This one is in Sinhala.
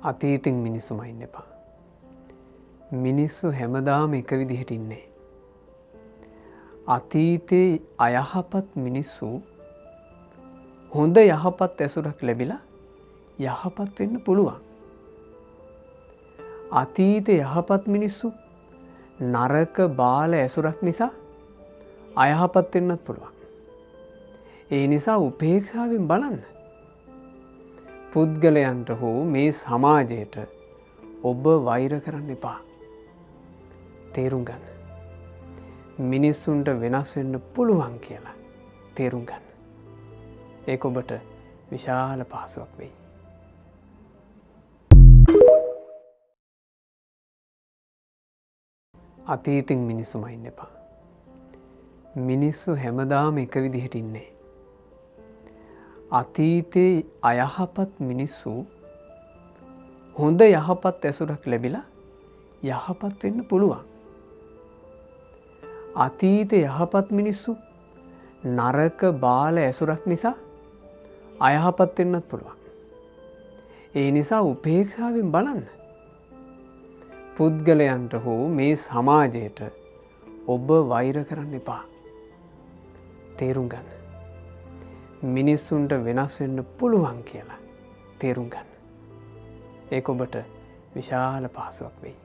අතීතෙන් මිනිස්සු මයින්න එපා. මිනිස්සු හැමදාම එක විදිහට ඉන්නේ. අතීතේ අයහපත් මිනිස්සු හොඳ යහපත් ඇසුරක් ලැබිලා යහපත් වෙන්න පුළුවන්. අතීතේ යහපත් මිනිස්සු නරක බාල ඇසුරක් නිසා අයහපත් වෙන්නත් පුළුවන්. ඒ නිසා උපේක්ෂාවෙන් බලන්න. පුද්ගලයන්ට හෝ මේ සමාජයට ඔබ වෛර කරන්න එපා. තේරුම් ගන්න. මිනිස්සුන්ට වෙනස් වෙන්න පුළුවන් කියලා තේරුම් ගන්න. ඒක ඔබට විශාල පහසුවක් වෙයි. අතීතෙන් මිනිස්සු මයින්න එපා. මිනිස්සු හැමදාම එක විදිහට ඉන්නේ. අතීතේ අයහපත් මිනිස්සු හොඳ යහපත් ඇසුරක් ලැබිලා යහපත් වෙන්න පුළුවන්. අතීතේ යහපත් මිනිස්සු නරක බාල ඇසුරක් නිසා අයහපත් වෙන්නත් පුළුවන්. ඒ නිසා උපේක්ෂාවෙන් බලන්න. පුද්ගලයන්ට හෝ මේ සමාජයට ඔබ වෛර කරන්න එපා. තේරුම් ගන්න. මිනිස්සුන්ට වෙනස් වෙන්න පුළුවන් කියලා තේරුම් ගන්න. ඒක ඔබට විශාල පහසුවක් වෙයි.